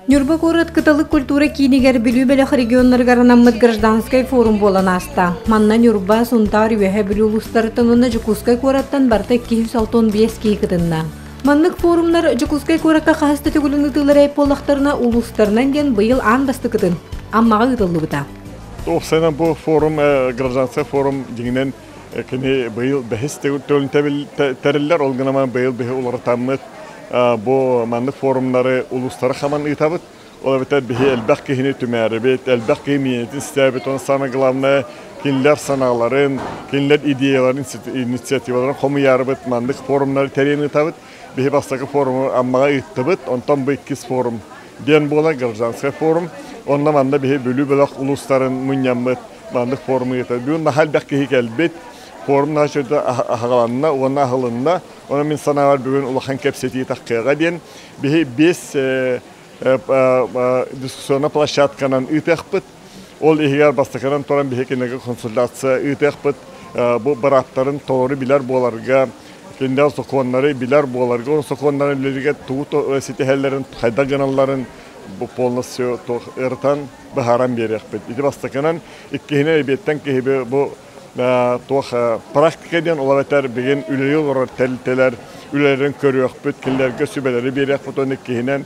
Ньурба куорат Кыталык культура киинигэр Бүлүү бөлөх регионнарыгар анаммыт гражданскай форум буолан ааста. Манна Ньурба, Сунтаар, Үөһээ Бүлүү улуустарыттан уонна Дьокуускай куораттан барыта 265 киһи кытынна. Маннык форумнар Дьокуускай куоракка хаһыс да төгүлүн ыытыллар буоллахтарына улуустарынан диэн быйыл аан бастакытын Аммаҕа ыытыллыбыта. Уопсайынан бу форум, гражданскай форум дьиҥинэн кини быйыл бэһис төгүлүн тэриллэр, ол гынан быйыл биһи уларытаммыт бу маннык форумнары улуустары хаман ыытабыт. Ол эбэтэр биһи элбэх киһини түмээрибит, элбэх киһи миэнэтин истээбит, уонна самое главное кинилэр санааларын, кинилэр идеяларын, инициативаларын хомуйаарыбыт маннык форумнары тэрийэн ыытабыт. Биһи бастакы форуму Аммаҕа ыыттыбыт, онтон бу иккис форум диэн буолар гражданскай форум. Онно манна биһи Бүлүү бөлөх улуустарын мунньаммыт маннык форум ыытабыт. Бүгүн наһаа элбэх киһи кэлбит. Форум наһаа үчүгэй аһаҕаланна уонна аһылынна. Онон мин санаабар бүгүн улахан кэпсэтии таххыаҕа диэн биһи биэс дискуссионнай площадканан ыытыахпыт. Ол иһигэр бастакынан туран биһи кинилэргэ консультация ыытыахпыт. Бу бырааптарын толору билэр буоларга, кинилэр сокуоннары билэр буоларга, ол сокуоннарын үлэлигэ тугу ситиһэллэрин, хайдах гыналларын бу полностью ырытан быһааран биэриэхпит. Ити бастакынан, иккиһинэн эбиэттэн киһи бу туох практика диэн ол эбэтэр билигин үлэлии олорор тэрилтэлэр үлэлэрин көрүөхпүт, кинилэргэ сүбэлэри биэриэхпит уонна иккиһинэн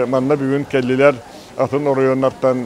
манна бүгүн кэллилэр атын оройуоннартан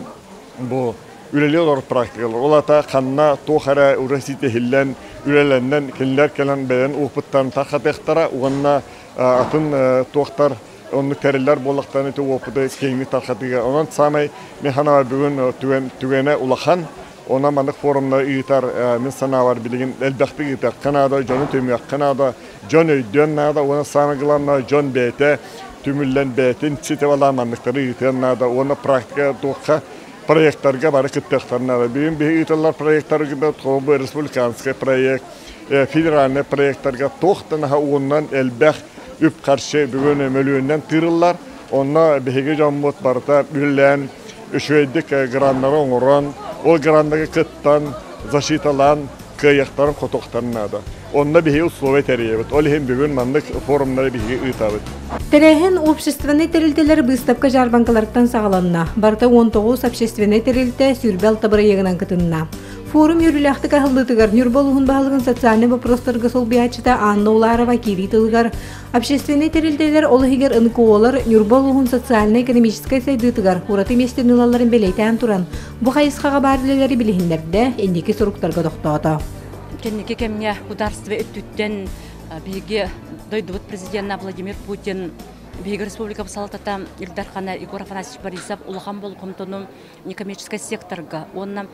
бу үлэлии олорор практикалар. Ол аата ханна туох эрэ урас итэһиллэн, үлэлэннэн кинилэр кэлэн бэйэн опыттарын тархатыахтара уонна атын туохтар оннук тэриллэр буоллахтарына ити опыты киэҥник тархатыыга. Онон саамай мин санаабар бүгүн түгэнэ улахан. Онон маннык форумнары ыытар мин санаабар билигин элбэхтик ыытыахха наада, дьону түмүөххэ наада, дьон өйдүөн наада уонна самое главное дьон бэйэтэ түмүллэн бэйэтин ситэ манныктары ыытыан наада уонна практика туохха проекттарга бары кыттыахтарын наада. Бүгүн биһи ыытыллар проекттарга бу республиканский проект, федеральный проекттарга туох да наһаа уонунан элбэх үп-харчы бүгүн мөлүйүөнүнэн тыырыллар. Онно биһиги дьоммут барыта үлэлээн үчүгэйдик граннары оҥорон, ол граннарга кыттан, защиталаан кыайыахтарын хотуохтарын наада. Онно биһиги условия тэрийэбит. Ол иһин бүгүн маннык форумнары биһиги ыытабыт. Тэрээһин общественнай тэрилтэлэр быыстапка-дьаарбаҥкаларыттан саҕаланна. Барыта 19 общественнай тэрилтэ 26 бырайыагынан кытынна. Форум үөрүүлээхтик аһыллыытыгар Ньурба улууһун баһылыгын социальнай боппуруостарга солбуйааччыта Анна Уларова киирии тылыгар Общественнай тэрилтэлэр, ол иһигэр НКО-лар Ньурба улууһун социальнай-экономическай сайдыытыгар ураты миэстэни ылалларын бэлиэтээн туран, бу хайысхаҕа баар үлэлэри билиһиннэрдэ, инники соруктарга тохтоото. Кэнники кэмҥэ государство өттүттэн биһиги дойдубут президенэ Владимир Путин биһиги республика салалтата Ил Дархана Егор Афанасьевич Борисов улахан болҕомтону некоммерческай секторга уонна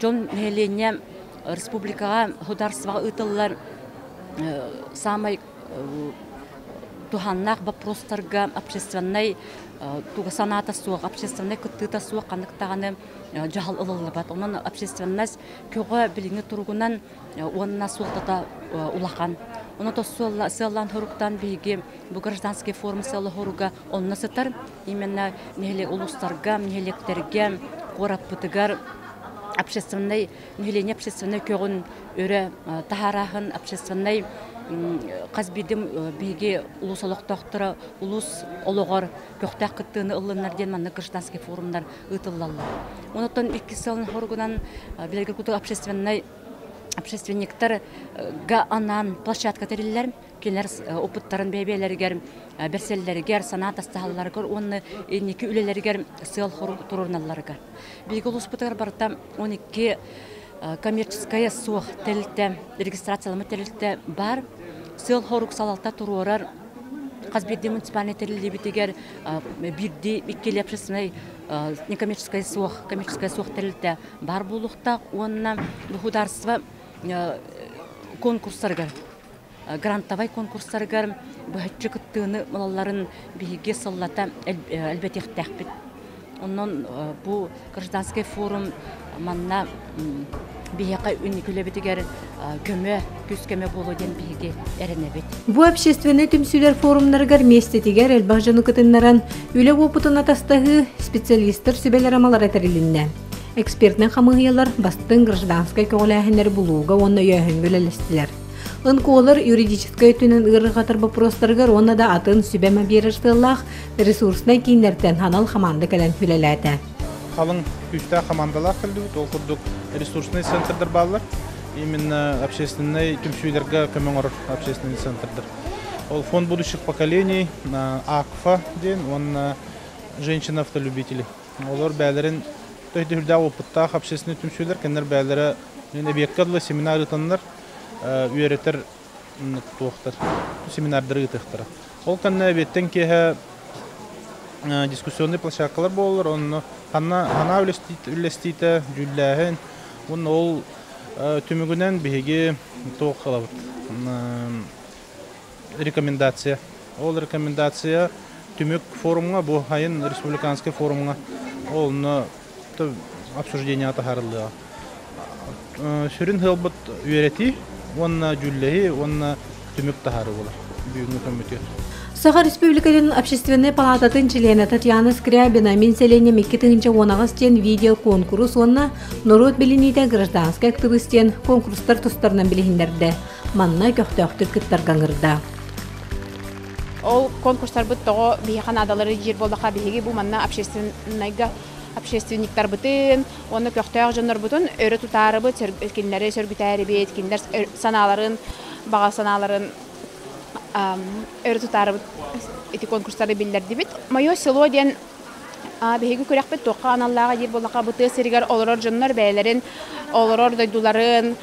дьон нэһилиэнньэ республикаҕа государствоҕа ыытыллар саамай туһааннаах боппуруостарга общественнай туга санаата суох, общественнай кыттыыта суох ханнык даҕаны дьаһал ылыллыбат. Онон общественность көҕө билиҥҥи туругунан уонна суолтата улахан. Онон сыаллаан соруктаан биһиги бу гражданский форум сыала соруга онно сытар. Именно нэһилиэк улуустарга, нэһилиэктэргэ, куораппытыгар общественнай нэһилиэнньэ общественнай көҕүн өрө таһаарааһын общественнай хас биирдии биһиги улуус олохтоохторо улуус олоҕор көхтөөх кыттыыны ыллыннар диэн маннык гражданский форумнар ыытыллаллар. Онтон иккис сылын хоругунан билэргэ курдук общественнай общественниктарга анаан площадка тэриллэр. Кинилэр опыттарын бэйэ-бэйэлэригэр бэрсэллэригэр, санаа тастаһалларыгар уонна инники үлэлэригэр сыал туруорналларыгар. Биһиги улууспутугар барыта 12 коммерческая суох тэрилтэ, регистрацияламмыт тэрилтэ баар. Сыал-сорук салалта туруорар хас биирдии муниципальнай тэриллиибитигэр биирдии иккилии общественнай некоммерческай суох, коммерческай суох тэрилтэ баар буолуохтаах уонна государство конкурстарыгар грантовай конкурстарыгар быһаччы кыттыыны ылалларын биһиги сыллата элбэтиэхтээхпит. Онон бу гражданскай форум манна биһиэхэ үнүкүлэбитигэр көмө, күүс-көмө буолуо диэн биһиги эрэнэбит. Бу общественнай түмсүүлэр форумнарыгар миэстэтигэр элбэх дьону кытыннаран, үлэ уопутун атастаһыы, специалистар сүбэлэр-амалара тэрилиннэ. Экспертнэй хамыыһыйалар бастыҥ гражданскай көҕүлээһиннэри булууга уонна өйөөһүҥҥэ үлэлэстилэр. НКОлар юридическай өттүнэн ыарырҕатар боппуруостарыгар уонна да атын сүбэ-ама биэрэр сыаллаах ресурснай кииннэртэн анал хамаанда кэлэн үлэлээтэ. Халыҥ күүстээх хамаандалаах кэллибит. Ол курдук ресурсный центрдар бааллар. Именно общественнай түмсүүлэргэ көмө оҥорор общественный центрдар. Ол фонд будущих поколений, АКФА диэн уонна женщины-автолюбители. Олор бээлэрин төһүрдээх опыттаах общественный түмсүүлэр кинилэр бээлэрэ эбиэккэ дылы семинар ыытаннар үөрэтэр туохтар семинардары ыытыахтара. Ол кэннэ эбиэттэн киэһэ дискуссионный площадкалар буолаллар, онно ханна санаа үллэстиитэ, дьүүллээһин уонна ол түмүгүнэн биһиги туох ылабыт рекомендация. Ол рекомендация түмүк форумҥа, бу сайын республиканский форумҥа онно обсуждение таһаарыллыаҕа. Сүрүн сыалбыт үөрэтии уонна дьүүллэһии уонна түмүк таһаарыы буолар бүгүҥҥү көмүтүөр. Саха Республикатын Общественнай палаататын чилиэнэ Татьяна Скрябина «Мин сэлиэнньэм 2018» диэн видео-куонкурус уонна «Норуот билиниитэ гражданскай актыбыыс» диэн куонкурустар тустарынан билиһиннэрдэ. Манна көхтөөхтүк кыттарга ыҥырда. Ол конкурстарбыт тоҕо биһиэхэ наадалары диир буоллахха, биһиги бу манна общественнайга общественниктарбытын уонна көхтөөх дьоннорбутун өрө тутаарыбыт, кинилэри сөргүтээрибит, кинилэр санааларын, баҕа санааларын өрө тутаарыбыт ити конкурстары биллэрдибит. Мое село диэн биһиги күрэхпит туохха аналлааҕа диир буоллахха, бу тыа сиригэр олорор дьоннор бэйэлэрин олорор дойдуларын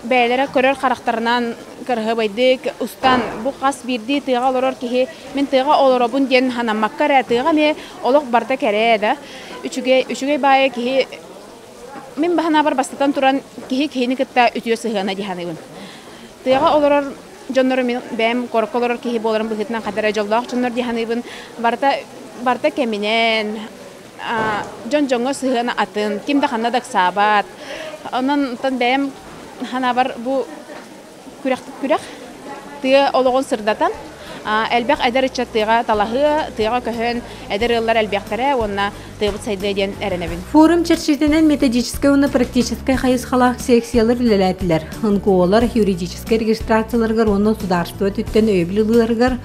бэйэлэрэ көрөр харахтарынан кыраһыабайдык устан, бу хас биирдии тыаҕа олорор киһи мин тыаҕа олоробун диэн санаммакка эрэ, тыаҕа эмиэ олох барыта кэрэ да, үчүгэй, үчүгэй баайы киһи мин баһанаабар бастатан туран киһи киһини кытта үтүө сыһыана дии саныыбын. Тыаҕа олорор дьоннору мин бэйэм куоракка олорор киһи буоларым быһыытынан хата эрэ дьоллоох дьоннор дии саныыбын. Барыта барыта кэминэн, дьон дьоҥҥо сыһыана атын, ким да ханна да ыксаабат. Онон оттон бэйэм санаабар бу күрэх күрэх тыа олоҕун сырдатан, элбэх эдэр ыччат тыаҕа талаһыа, тыаҕа көһөн эдэр ыаллар элбиэхтэрэ уонна тыабыт сайдыа диэн эрэнэбин. Форум чэрчитинэн методическай уонна практическай хайысхалаах секциялар үлэлээтилэр. НКОлар юридическай регистрацияларыгар уонна судаарыстыба өттүттэн өйөбүл ылыыларыгар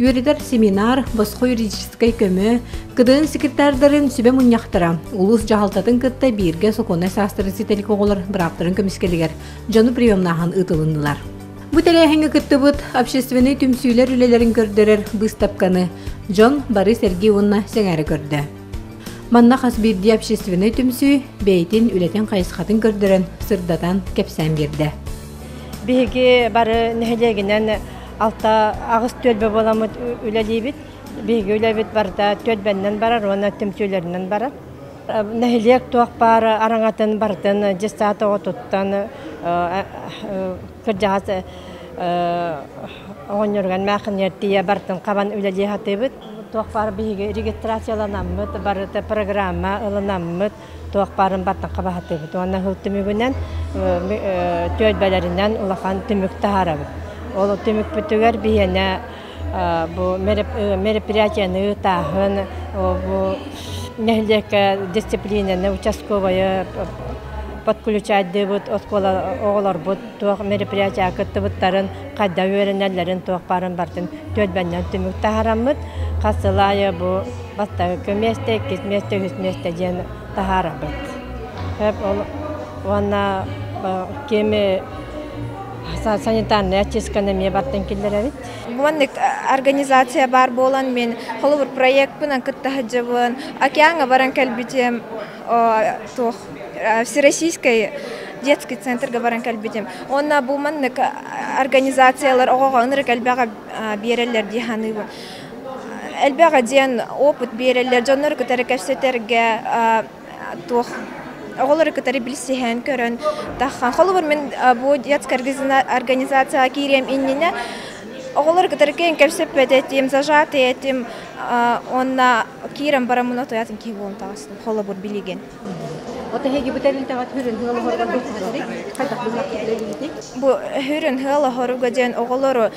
үөрэтэр семинар, босхо юридическай көмө, КДН секретардарын сүбэ мунньахтара, улуус дьаһалтатын кытта бииргэ сокуоннай саастарын ситэлик оҕолор бырааптарын көмүскэлигэр дьону приемнааһын ыытылыннылар. Бу тэрээһиҥҥэ кыттыбыт общественнай түмсүүлэр үлэлэрин көрдөрөр быыстапканы дьон бары сэргии уонна сэҥээрэ көрдө. Манна хас биирдии общественнай түмсүү бэйэтин үлэтин хайысхатын көрдөрөн, сырдатан, кэпсээн биэрдэ. Биһиги бары нэһилиэгинэн алта аҕыс түөлбэ буоламмыт үлэлиибит. Биһиги үлэбит барыта түөлбэннэн барар уонна түмсүүлэринэн барар. Нэһилиэк туох баар араҥатын барытын дьыссаат оҕотуттан кырдьаҕас оҕонньоругар мээхинигэр тиийэ барытын хабан үлэлии сатыыбыт. Туох баар биһиги регистрацияланаммыт, барыта программа ылынаммыт, туох баарын барытын хаба сатыыбыт. Уонна сыл түмүгүнэн түөлбэлэринэн улахан түмүк таһаарабыт. Ол түмүкпүтүгэр биһиэнэ бу мероприятияны ыытааһын, бу нэһилиэккэ дисциплинаны, участковайы подключайдыыбыт, оскуола оҕолорбут туох мероприятияҕа кыттыбыттарын, хайдах үөрэнэллэрин туох баарын барытын түөлбэннэн түмүк таһаараммыт, хас сыл аайы бу бастакы миэстэ, иккис миэстэ, үһүс миэстэ диэн таһаарабыт. Ол уонна кими санитарная очистканы эмиэ бартын киллэрэбит. Маннык организация баар буолан мин холобур проекпынан кытта сылдьабын. Океаҥҥа баран кэлбитим, туох Всероссийский детский центрга баран кэлбитим. Уонна бу маннык организациялар оҕоҕо ынырык элбэҕи биэрэллэр дии саныыбын. Элбэҕи диэн опыт биэрэллэр, дьоннору кытары кэпсэтэргэ туох оҕолору кытары билсиһэн көрөн таххан. Холобур, мин бу детская организацияҕа киириэм иннинэ оҕолору кытары киэн кэпсэппэт этим, зажатый этим, уонна киирэн бараммын отуйатын киһи буолан таҕыстым, холобур, билигин. Бу хүрүн ыал оһоруга диэн оҕолору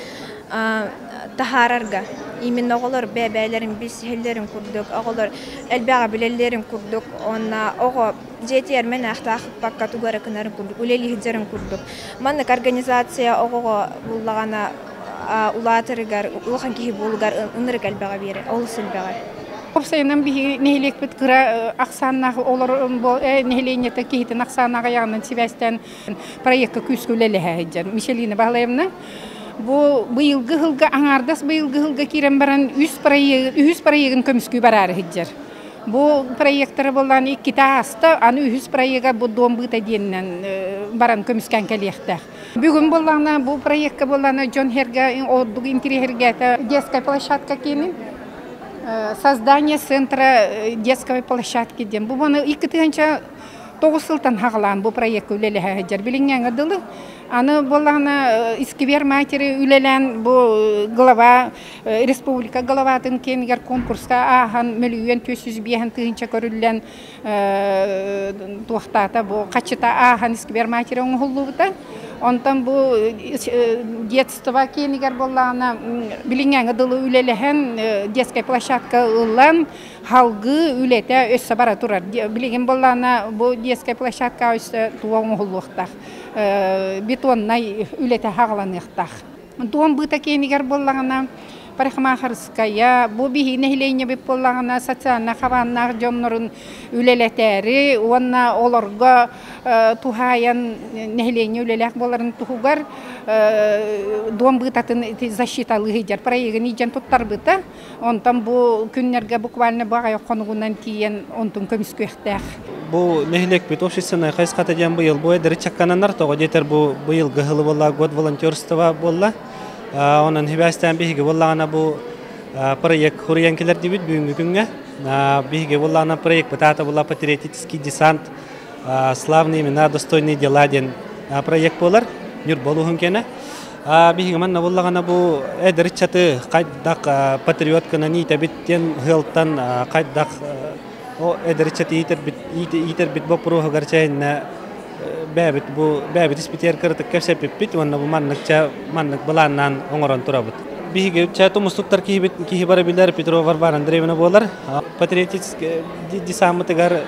таһаарарга. Именно оҕолор бэйэ-бэйэлэрин билсиһэллэрин курдук, оҕолор элбэҕи билэллэрин курдук, уонна оҕо дьиэтигэр мэнээхтаахпакка тугу эрэ гынарын курдук, үлэлии сылдьарын курдук. Маннык организация оҕоҕо буллаҕына улаатарыгар, улахан киһи буолугар ынырык элбэҕи биэрэр, олус элбэҕи. Уопсайынан биһиги нэһилиэкпит кыра ахсааннаах олор нэһилиэнньэтэ киһитин ахсаана аҕыйаҕынан сибээстээн проекка күүскэ үлэлэһэ сылдьар. Мишелина Баһылаевна бу быйылгы сылга аҥаардас быйылгы сылга киирэн баран үс проект үһүс проегын көмүскүү бараары сылдьар. Бу проектары буоллаан иккитэ ааста, аны үһүс проега бу дом быта диэнинэн баран көмүскээн кэлиэхтээх. Бүгүн буоллаҕына бу проекка буоллаҕына дьон сэргэ ордук интириэһиргээтэ детская площадка киинин создание центра детской площадки диэн. Бу маны 2009 сылтан хаҕалаан бу проекка үлэлэһэ сылдьар. Билиҥҥээҥҥэ дылы аны буоллаҕына Искибер матери үлэлээн бу глава республика главатын киэнигэр конкурска ааһан мөлүйүөн 405 тыһыынча көрүллэн туохтаата бу хаччыта ааһан искибер матери оҥоһуллубута. Онтон бу детство киэнигэр буоллаҕына билиҥҥээҥҥэ дылы үлэлэһэн детскай площадка ылан халгыы үлэтэ өссө бара турар. Билигин буоллаҕына бу детскай площадка өссө туга оҥоһуллуохтаах бетоннай үлэтэ хаҕаланыахтаах. Дом быта киэнигэр буоллаҕына парикмахерская, бу биһиги нэһилиэнньэбит буоллаҕына социальнай хабааннаах дьоннорун үлэлэтээри уонна олорго туһаайан нэһилиэнньэ үлэлээх буоларын туһугар дом быытатын защиталыы сылдьар проегын илдьэн туттарбыта. Онтон бу күннэргэ буквально бу аҕыйах хонугунан тиийэн онтун көмүскүөхтээх. Бу нэһилиэкпит общественнай хайысхата диэн быйыл бу эдэр ыччаккананар тоҕо диэтэр бу быйылгы сылы буолла год волонтерства буолла. Онон хибээстээн биһиги буоллаҕына бу проект хуруйан кэлэр дибит бүгүҥҥү күҥҥэ. Биһиги буоллаҕына проект аата буолла патриотический десант славные имена достойные дела диэн проект буолар. Ньурба улууһун киэнэ. Биһиги манна буоллаҕына бу эдэр ыччаты хайдах патриот гынан иитэбит диэн сыалтан хайдах о эдэр ыччаты иитэрбит иитэрбит боппуруоһугар чэйиннэ бэйэбит бу бэйэбит испитигэр кыратык кэпсэппиппит уонна бу маннык маннык былааннаан оҥорон турабыт. Биһиги чэ тумус туттар киһибит киһи бары билэр Петров Варвара Андреевна буолар. Патриотический десаммытыгар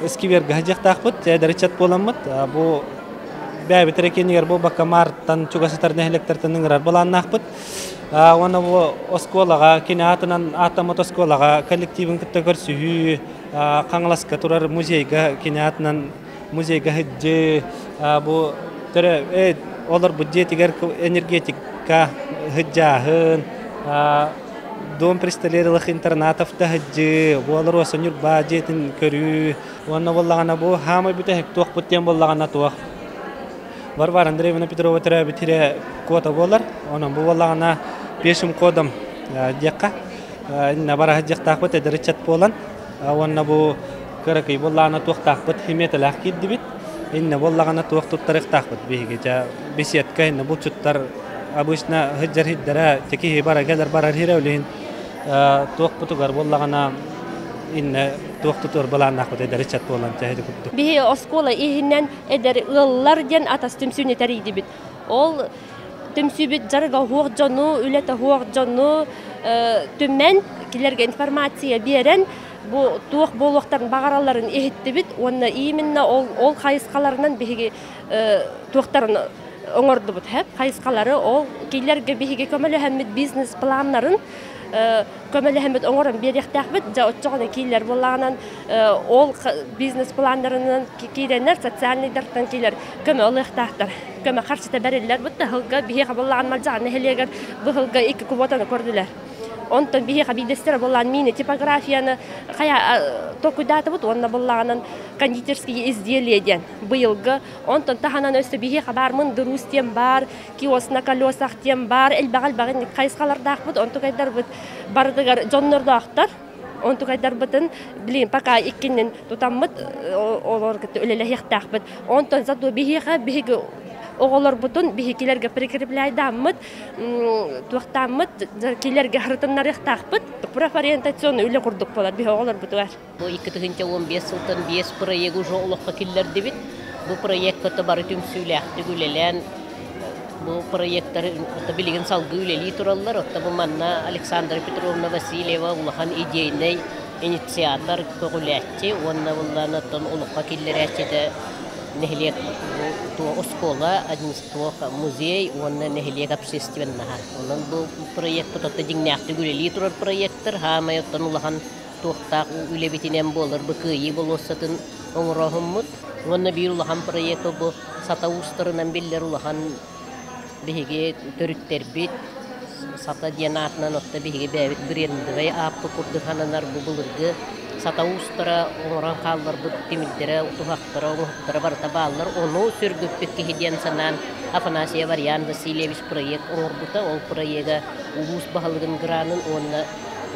сквергэ сылдьыахтаахпыт, эдэр ыччат буоламмыт бу бэйэбит эрэ киэнигэр буолбакка Маартан чугас сытар нэһилиэктэртэн ыҥырар былааннаахпыт. Уонна бу оскуолаҕа кини аатынан ааттаммыт оскуолаҕа коллективын кытта көрсүһүү, Хаҥаласка турар музейга кини аатынан музейга сылдьыы, бу төрө олорбут дьиэтигэр энергетикка сылдьааһын, дом престарелых интернатов таһыдьыы, буолар уоса Ньурба дьиэтин көрүү, Уонна буоллаҕына бу хаамай бүтэһик туохпут диэн буоллаҕына туох. Варвара Андреевна Петрова төрөөбүт сирэ куота буолар. Онон бу буоллаҕына пешим ходом диэххэ иннэ бара сылдьыахтаахпыт эдэр ыччат буолан уонна бу кыракый буоллаҕына туохтаахпыт химияталаах киирдибит. Иннэ буоллаҕына туох туттарыахтаахпыт биһиги дьэ беседка иннэ булчуттар обычно сылдьар сирдэрэ киһи бара кэлэр барар сирэ үлүһүн туохпутугар буоллаҕына иннэ туох тутуор былааннаахпыт эдэр ыччат буолан тэһити курдук. Биһи оскуола иһинэн эдэр ыаллар диэн атас түмсүүнү тэрийдибит. Ол түмсүүбүт дьарыга уһуох дьону, үлэтэ уһуох дьону түмэн, кинилэргэ информация биэрэн, бу туох буолуохтарын баҕаралларын иһиттибит уонна именно ол ол хайысхаларынан биһиги туохтарын оҥордубут хайысхалары ол кинилэргэ биһиги көмөлөһөммүт бизнес планнарын көмөлөһөммүт оҥорон биэриэхтээхпит дьэ оччоҕуна киилэр буоллаҕынан ол бизнес планнарынан киирэннэр социальныйдартан киилэр көмө ылыахтаахтар көмө харчыта бэриллэр бу тыһылга биһиэхэ буоллаҕын Малдьаҕар нэһилиэгэр быһылга икки квотаны көрдүлэр Онтон биһиэхэ биирдэстэрэ буоллаан мини типографияны хайа толкуйдаатыбыт уонна буоллаҕынан кондитерские изделия диэн быйылгы Онтон таһынан өссө биһиэхэ баар мындыруус диэн баар, киоск на колесах диэн баар, элбэх-элбэх инник хайысхалардаахпыт. Онтукайдарбыт барытыгар дьоннордоохтор. Онтукайдарбытын билигин пока иккиннин тутаммыт олор кытта үлэлэһиэхтээхпит. Онтон зато биһиэхэ биһиги оҕолорбутун биһикилэргэ прикрепляйдааммыт, туохтааммыт килэргэ харытыннарыахтаахпыт. Профориентационный үлэ курдук буолар биһи оҕолорбутугар. Бу 2015 сылтан биэс проегы уже олоххо киллэрдибит. Бу проекка бары түмсүүлээхтик үлэлээн Бу проектар билигин салгыы үлэлии тураллар. Отто бу манна Александра Петровна Васильева улахан идейнай инициатор, көҕүлээччи уонна буллаан оттон олоххо киллэрээччитэ нэһилиэк оскуола, музей уонна нэһилиэк общественноһа. Онон бу проекпыт отто дьиҥнээхтик үлэлии турар проектар. Хаамай оттон улахан туохтаах үлэбитинэн буолар бу Кыайыы болуоссатын оҥороһуммут. Уонна биир улахан проект бу Сата уустарынан биллэр улахан биһиги төрүттэрбит Сата диэн аатынан отто биһиги бэйэбит брендовай ааппыт курдук сананар бу былыргы Сата уустара оҥорон хаалларбыт тимирдэрэ, туһахтара, оҥоһуктара барыта бааллар. Ону сөргүппүт киһи диэн санаан Афанасий Варьян Васильевич проект оҥорбута. Ол проега улуус баһылыгын гранын уонна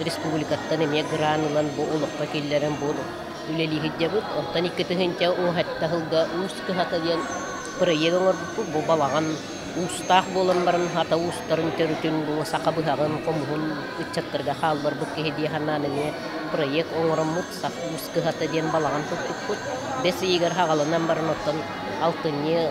республикаттан эмиэ гран ылан бу олоххо киллэрэн бу үлэлии сылдьабыт. Онтон 2017 сылга Уус кыһата диэн проект оҥорбуппут. Бу балаҕан уустаах буолан баран хата уустарын төрүтүн, бу саха быһаҕын, хомуһун ыччаттарга хаалларбыт киһи дии санаан эмиэ проект оҥороммут Уус кыһата диэн балаҕан туппуппут. Бэс ыйыгар хаҕаланан баран оттон алтынньы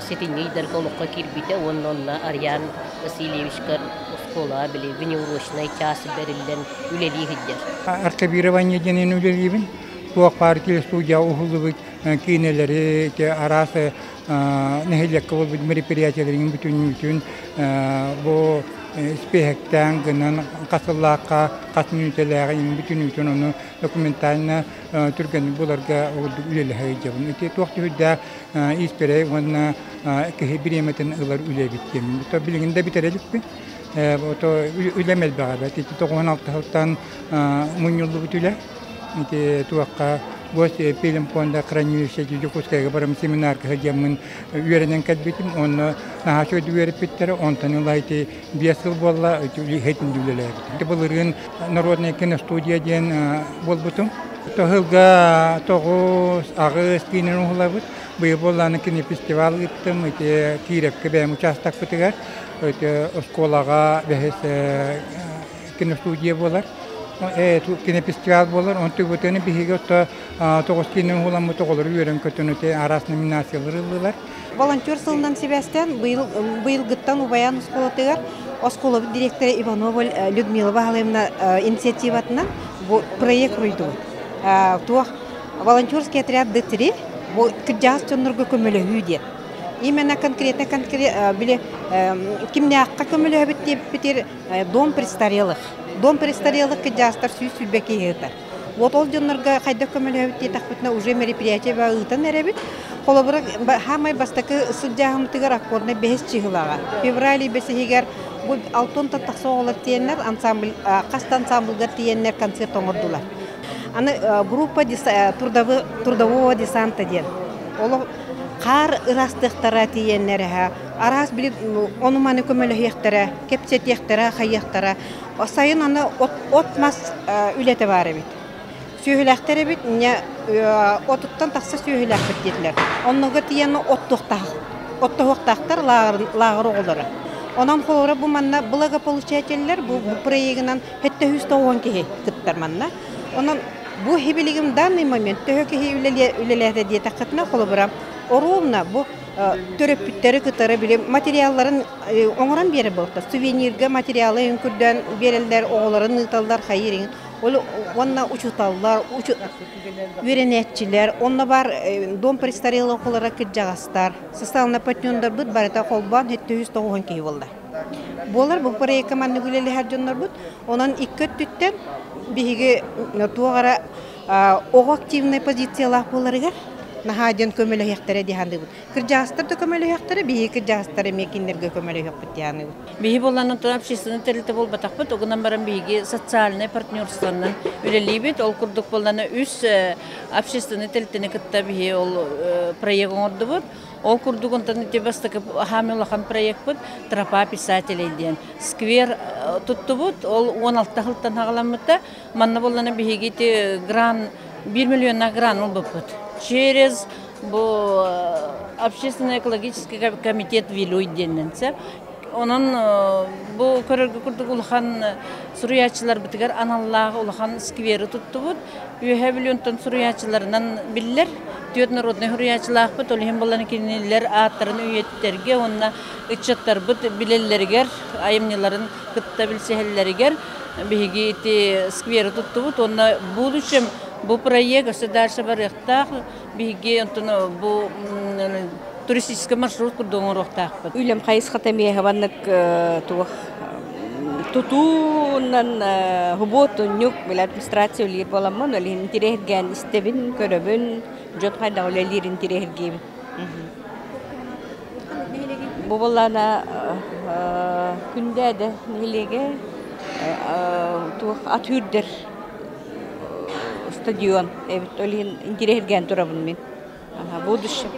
сэтинньи ыйдарга олоххо киирбитэ уонна онно Ариан Васильевичка оскуолаҕа били внеурочнай чаас бэриллэн үлэлии сылдьар. Архивирование диэнин үлэлиибин. Туох баар телестудия уһуллубут киинэлэри, ити араас нэһилиэккэ буолбут мероприятиелэрин бүтүннүүтүн бу испиэһэктээн гынан хас сыллаахха, хас мүнүүтэлээҕин бүтүннүүтүн ону документально түргэнник буларга үлэлэһэ сылдьабын. Ити туох түһүрдээх испирэй уонна киһи бириэмэтин ылар үлэ эбит диэммин. Билигин да бүтэрэ иликпин. Үлэм элбэҕэ эбээт. Ити 96 сылтан мунньуллубут үлэ. Ити туохха Госфильмфонда хранилище Дьокуускайга барым семинарга сылдьаммын үөрэнэн кэлбитим. Онно наһаа үчүгэйдик үөрэппиттэрэ. Онтон ыла ити 5 сыл буолла хэтин үлэлээбитим. Ити былырыын народная киностудия диэн буолбутум. Тоһылга тоҕус, аҕыс киинэн уһулабыт. Быйыл буоллааны кини фестивал ыыттым. Ити Киирэпкэ бэйэм учаастакпытыгар ити оскуолаҕа бэһис киностудия буолар. Кинофестивал буолар. Онтуй бутыны биһиги отто тоҕус киинэн уһуламмыт оҕолору үөрэн-көтөн ити араас номинациялар ыллылар. Волонтер сылынан сибээстээн быйыл быйылгыттан Убайаан оскуолатыгар оскуолабыт директора Иванова Людмила Баһылаевна инициативатынан бу проект руйдубут. Туох волонтерский отряд Д3 бу кырдьаҕас дьоннорго көмөлөһүү диэн. Именно конкретно били кимнээххэ көмөлөһөбүт диэбиппитир дом престарелых. Дом престарелых кырдьаҕастар 120 киһи ыытар. Вот ол дьоннорго хайдах көмөлөһөбүт диэтэхпитинэ уже мероприятие ыытан эрэбит. Холобура, хаамай бастакы сылдьааһыммытыгар аккорднай бэһис чыһылаҕа. Февраль бэсиһигэр бу алтонтон тахса оҕолор тиэннэр ансамбль хас да ансамбльгар тиийэннэр концерт оҥордулар. Аны группа трудового десанта диэн. Олох хаар ыраастыахтара тиийэннэр эһэ араас били ону-маны көмөлөһүөхтэрэ, кэпсэтиэхтэрэ, хайыахтара. Сайын аны от-мас үлэтэ баар эбит. Сүөһүлээхтэр эбит, инньэ отуттан тахса сүөһүлээхпит диэтилэр. Оннуга тиийэн оттоһуохтаахтар лааҕыр оҕолоро. Онон холобура бу манна благополучателлэр бу проегынан 790 киһи кыттар манна. Онон бу билигин данный момент төһө киһи үлэлээтэ диэтэххитинэ холобура оруобуна бу төрөппүттэри кытары били материалларын оҥорон биэрэр буолтар. Сувенирга материалы үҥкүрдээн биэрэллэр, оҕолорун ыыталлар, хайыр Ол уонна учууталлар, үөрэнээччилэр, онно бар дом престарелых оҕолоро кырдьаҕастар, социальнай партнердарбыт барыта холбоон 790 киһи буолла. Буолар бу проекка маннык үлэлэһэр дьоннорбут. Онон икки өттүттэн биһиги туох эрэ оҕо активнай позициялаах буоларыгар наһаа диэн көмөлөһүөхтэрэ дии саныыбыт. Кырдьаҕастар да көмөлөһүөхтэрэ, биһиги кырдьаҕастар эмиэ кинилэргэ көмөлөһүөхпүт дии саныыбыт. Биһи буолан онтон общественнай тэрилтэ буолбатахпыт, угунан баран биһиги социальнай партнерствонан үлэлиибит. Ол курдук буоллана үс общественнай тэрилтэни кытта биһи ол проект оҥордубут. Ол курдук онтон ити бастакы хаамыы улахан проекпыт «Тропа писателей» диэн сквер туттубут. Ол 16 сылтан хаҕаламмыта. Манна буоллана биһиги ити гран 1 миллионна гран ылбыппыт. Через бу общественно-экологический комитет Вилюй диэннэнсэ. Онон бу көрөргө курдук улахан суруйааччыларбытыгар аналлаах улахан сквери туттубут. Үөһээ Бүлүүнтэн суруйааччыларынан биллэр. Түөрт народнай суруйааччылаахпыт, ол иһин буолан кинилэр ааттарын үйэтитэргэ уонна ыччаттарбыт билэллэригэр, айымньыларын кытта билсиһэллэригэр биһиги ити сквери туттубут уонна в будущем бу проект өссө дальше барыахтаах. Биһиги онтон бу туристическай маршрут курдук оҥоруохтаахпыт. Үлэм хайысхата эмиэ маннык туох тутуунан хубуотунньук били администрация үлэлиир буоламмын ол иһин интириэһиргээн истэбин, көрөбүн, дьон хайдах үлэлиирин интириэһиргиибин. Бу буоллаҕына Күндээдэ нэһилиэгэ туох ат үүрдэр стадион эбит. Ол иһин интириэһиргээн турабын мин. Будущее.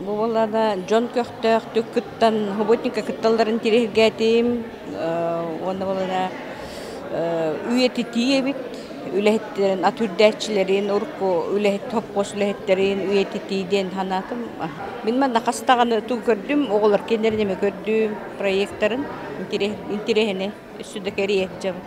Бу буоллаҕына дьон көхтөөхтүк кыттан, субботникка кытталларын интириэһиргээтим. Уонна буоллаҕына үйэтитии эбит. Үлэһиттэрин, ат үрдээччилэрин, урукку үлэһит, хоппуос үлэһиттэрин үйэтитии диэн санаатым. Мин манна хас даҕаны тугу көрдүм, оҕолор кинилэрин эмэ көрдүм, проекторын интириэһинэй, өссө да кэрийэ сылдьабын.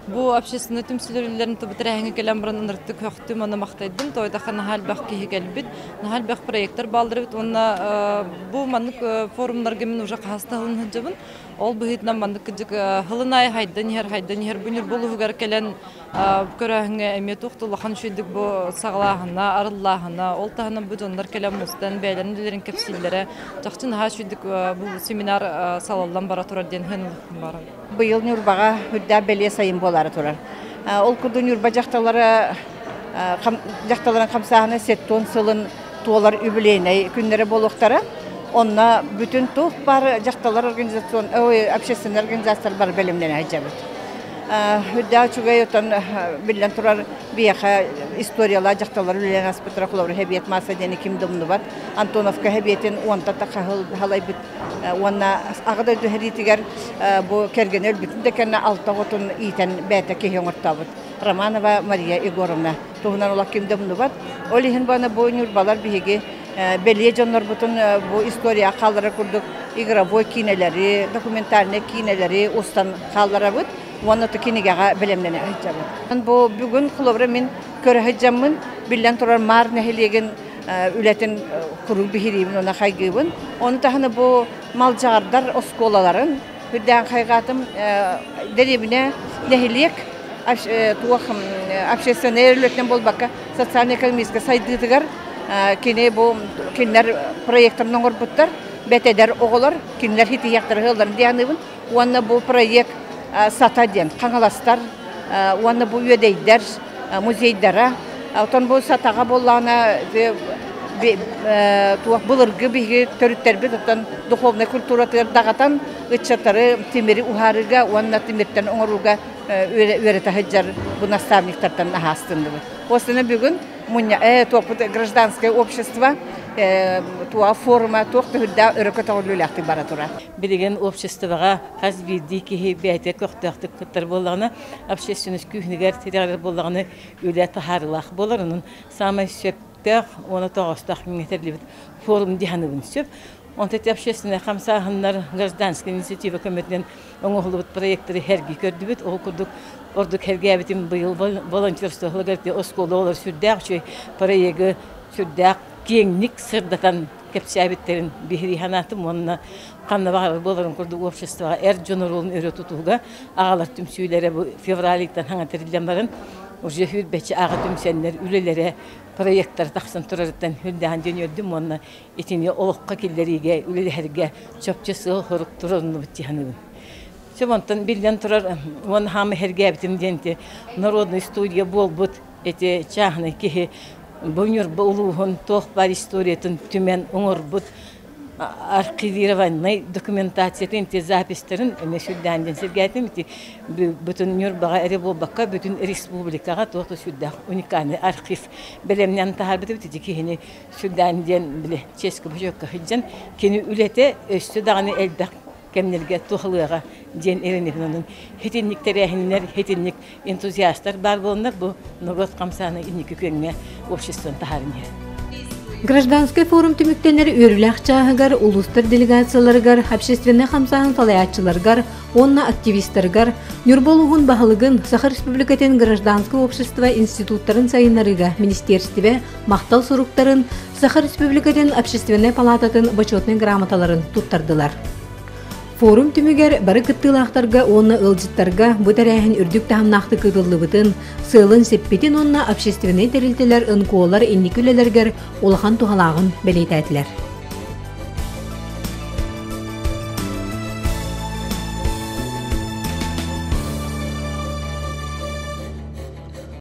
Бу общественнай түмсүүлэр үлэлэрин тубутэрээһиҥҥэ кэлэн баран ынырыктык көхтүм уонна махтайдым. Тоойдоххо наһаа элбэх киһи кэлбит, наһаа элбэх проектар бааллар эбит уонна бу маннык форумнарга мин уже хаһыс да сылын сылдьабын. Ол быһыытынан маннык кырдьык сылын аайы хайдан иһэр, хайдан иһэр бу Ньурба улууһугар кэлэн көрөөһүҥҥэ эмиэ туох да улахан үчүгэйдик бу саҕалааһына, арыллааһына, ол таһынан бу дьоннор кэлэн мустан бэйэлэрин үлэлэрин кэпсииллэрэ чахчы наһаа үчүгэйдик бу семинар салаллан бара турар диэн сыаналыахпын баҕарабын. Быйыл Ньурбаҕа үрдээх бэлиэ сайын буолаары турар. Ол курдук Ньурба дьахталлара дьахталларын хамсааһына 70 сылын туолар юбилейнай күннэрэ буолуохтара. Онно бүтүн туох баар дьахталлар организацион, ой, общественный организациялар бары бэлэмнэнэ сылдьабыт. Үрдээх үчүгэй отон биллэн турар биһиэхэ историялаах дьахталлар үлэлээн аспыттара холобур Хэбиэт Мааса диэни ким да умнубат. Антоновка Хэбиэтин уонта тахаһыл халайбыт уонна Аҕа дойду сэриитигэр бу кэргэнэ өлбүтүн да кэннэ алта оҕотун иитэн бэйэтэ киһи оҥортообут Романова Мария Егоровна туһунан олох ким да умнубат. Ол иһин бу бу ньурбалар биһиги бэлиэ дьоннорбутун бу история хаалларар курдук игровой киинэлэри, документальнай киинэлэри устан хаалларабыт уонна кинигэҕэ бэлэмнэнэ сылдьабыт. Бу бүгүн холобура мин көрө сылдьаммын биллэн турар Маар нэһилиэгин үлэтин куруук биһириибин уонна хайгыыбын. Ону таһынан бу Малдьаҕардар оскуолаларын үрдээн хайҕаатым. Дэриэбинэ нэһилиэк туох общественнай үлэтинэн буолбакка социально-экономическай сайдыытыгар кини бу кинилэр проектарын оҥорбуттар. Бэт эдэр оҕолор кинилэр хитиһиэхтэрэ ыалларын дианыыбын. Уонна бу проект Сата диэн Хаҥаластар уонна бу Үөдэйдэр музейдара. Оттон бу Сатаҕа буоллаҕына туох былыргы биһиги төрүттэрбит оттон духовнай культуратыгар даҕатан ыччаттары тимири уһаарыыга уонна тимиртэн оҥорууга үөрэтэ сылдьар бу наставниктартан аһаастынныбыт. Постана бүгүн мунньа туохпут гражданское общество туа форума туох төһүрдээх өрө көтөҕүллүүлээхтик бара турар. Билигин обществоҕа хас биирдии киһи бэйэтэ көхтөөхтүк кыттар буоллаҕына, общественность күүһүнүгэр тирэҕирэр буоллаҕына, үлэ таһаарыылаах буолар. Онон саамай сөптөөх уонна тоҕоостоох кэмҥэ тэриллибит форум дии саныыбын сөп. Онтон ити общественнай хамсааһыннар гражданскай инициатива көмөтүнэн оҥоһуллубут проектары сэргии көрдүбүт. Ол курдук ордук сэргээбитим быйыл волонтерство сылыгар оскуола оҕолор сүрдээх үчүгэй проегы сүрдээх киэҥник сырдатан кэпсээбиттэрин биһирии санаатым уонна ханна баҕарар буоларын курдук обществоҕа эр дьон оруолун өрө тутууга аҕалар түмсүүлэрэ бу февраль ыйтан саҥа тэриллэн баран уже сүүрбэччэ аҕа түмсэннэр үлэлэрэ проектара тахсан турарыттан үрдээн диэн үөрдүм уонна итини олоххо киллэриигэ үлэлэһэргэ чопчу сыал-сорук туруоруннубут дии саныыбын. Сөп онтон биллэн турар уонна хаама сэргээбитим диэн ити народный студия буолбут ити чааһынай киһи бу Ньурба улууһун туох баар историятын түмэн оҥорбут архивированнай документациятын ити записьтарын эмиэ сүрдээн диэн сэргээтим ити бүтүн Ньурбаҕа эрэ буолбакка бүтүн республикаҕа туох да сүрдээх уникальный архив бэлэмнээн таһаарбыт эбит ити киһини сүрдээн диэн били чиэскэ бочуокка сылдьан кини үлэтэ өссө даҕаны элбэх кэмнэргэ туһалыаҕа диэн эрэнэбин. Онон итинник тэрээһиннэр, итинник энтузиастар баар буоланнар бу норуот хамсаана инники күөҥҥэ обществоны таһааран иһэр. Гражданскай форум түмүктэнэр үөрүүлээх чааһыгар улуустар делегацияларыгар, общественнай хамсааһын салайааччыларыгар уонна активистарыгар Ньурба улууһун баһылыгын Саха Республикатын гражданскай общество институттарын сайыннарыыга министиэристибэ махтал суруктарын, Саха Республикатын общественнай палаататын бочуотунай грамоталарын туттардылар. Форум түмүгэр бары кыттыылаахтарга уонна ыалдьыттарга бу тэрээһин үрдүк таһымнаахтык ыытыллыбытын, сыалын сиппитин уонна общественнай тэрилтэлэр НКО-лар инники үлэлэригэр улахан туһалааҕын бэлиэтээтилэр.